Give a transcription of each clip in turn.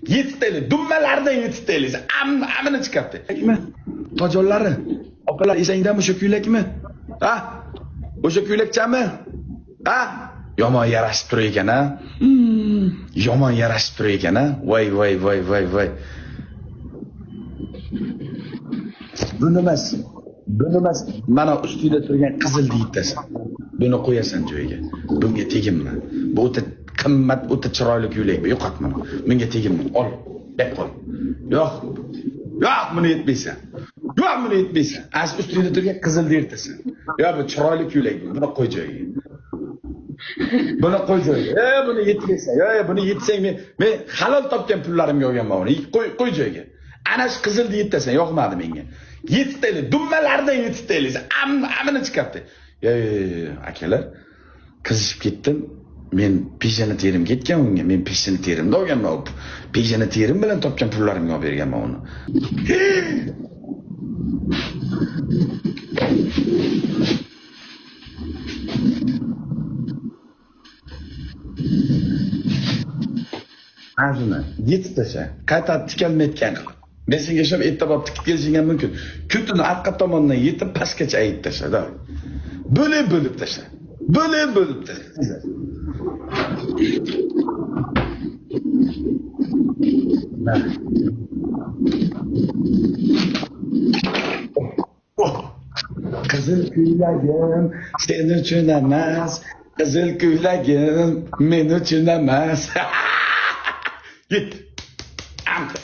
Yetib tayli, dummalaridan yetib taylaysan. Amini chiqardi. Tojonlari, opalar esingdami o'sha kuylakmi? Ha? O'sha kuylakchami? Ha? Yomon yarashib tur ekan, ha? Yomon yarashib tur ekan, ha? Voy voy voy voy voy. Buni emas. Buni emas. Mana ustida turgan qizil deytasan. Buni qo'yasan joyiga. Bunga teginma. Bu o'ta qimmat, o'ta chiroyli kuylak. Yo'qotma. Bunga teginma. Ol, deb qo'y. Yo'q. Yo'q, buni yetmaysan. Yo'q, buni yetmaysan. As ustida turgan qizil deytasan. Yo'q, bu chiroyli kuylak. Buni qo'y joyiga. Buni qo'y joyiga. Buni yetmaysan. Yo'q, buni yetsang men halol topgan pullarimga olganman uni. Qo'y joyiga. Ana shu qizilni yetasan, yoqmadi menga. Yetib tayli, dummalaridan yetib taylaysan. Amini chiqardi. Akalar, qizishib ketdim. Men peshona terim ketgan unga. Men peshona terimda olganman. Peshona terim bilan topgan pullarimga olib berganman uni. Azmi yetib tasha. Qayta tikalmayotgan qilib. Men senga ishonib erta borib tikib kelishing ham mumkin. Ko'tini orqa tomondan yetib pastgacha ayib tasha, da. Bo'lib-bo'lib tasha. Bo'lib-bo'lib tasha. Qizil kuylagim sen uchun emas, qizil kuylagim men uchun emas. Git. Amqa.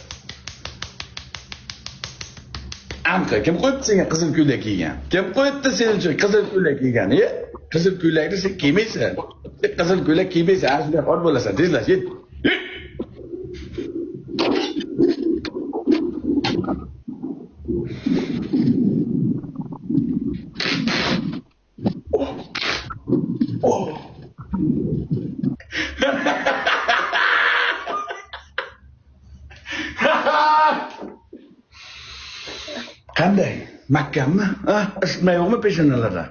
Amqa. Kim qo'yibdi senga qizil ko'ylak kiygan? Kim qo'yibdi sen uchun qizil ko'ylak kiygan? Qizil ko'ylakni sen kiymaysan. Sen qizil ko'ylak kiymaysan, ana shunday xor bo'lasan. Tezlash, yet. Oh. Qanday? Mahkammi? Ha? Isitma yo'qmi peshonalarda?